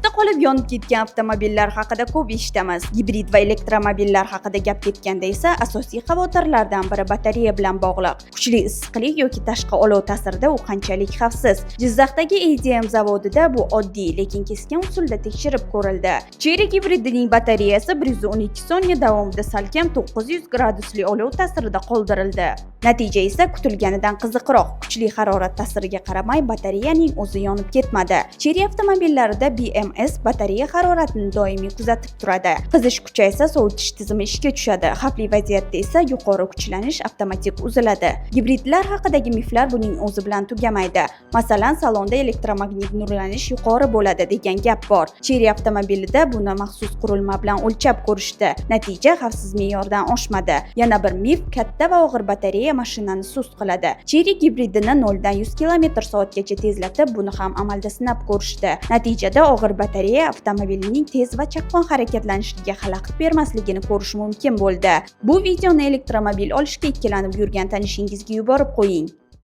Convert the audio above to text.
O'tda qolib yonib ketgan avtomobillar haqida ko'p eshitamiz. Gibrid va elektromobillar haqida gap ketganda esa asosiy xavotirlardan biri batareya bilan bog'liq. Kuchli issiqlik yoki tashqi olov ta'sirida u qanchalik xavfsiz? Jizzaxdagi ADM zavodida bu oddiy, lekin keskin usulda tekshirib ko'rildi. Chery gibridining batareyasi 112 soniya davomida salkam 900 gradusli olov ta'sirida qoldirildi. Natija esa kutilganidan qiziqroq. Kuchli harorat ta'siriga qaramay, batareyaning o'zi yonib ketmadi. Chery avtomobillarida BMS batareya haroratini doimiy kuzatib turadi. Qizish kuchaysa, sovutish tizimi ishga tushadi. Xavfli vaziyatda esa yuqori kuchlanish avtomatik uziladi. Gibridlar haqidagi miflar buning o'zi bilan tugamaydi. Masalan, salonda elektromagnit nurlanish yuqori bo'ladi degan gap bor. Chery avtomobilida buni maxsus qurilma bilan o'lchab ko'rishdi. Natija xavfsiz me'yordan oshmadi. Yana bir mif: katta va og'ir batareya mashinani sust qiladi. Chery gibridini 0 dan 100 km soatgacha tezlatib, buni ham amalda sinab ko'rishdi. Natijada og'ir batareya avtomobilning tez va chaqqon harakatlanishiga xalaqit bermasligini ko'rish mumkin bo'ldi. Bu videoni elektromobil olishga ikkilanib yurgan tanishingizga yuborib qo'ying.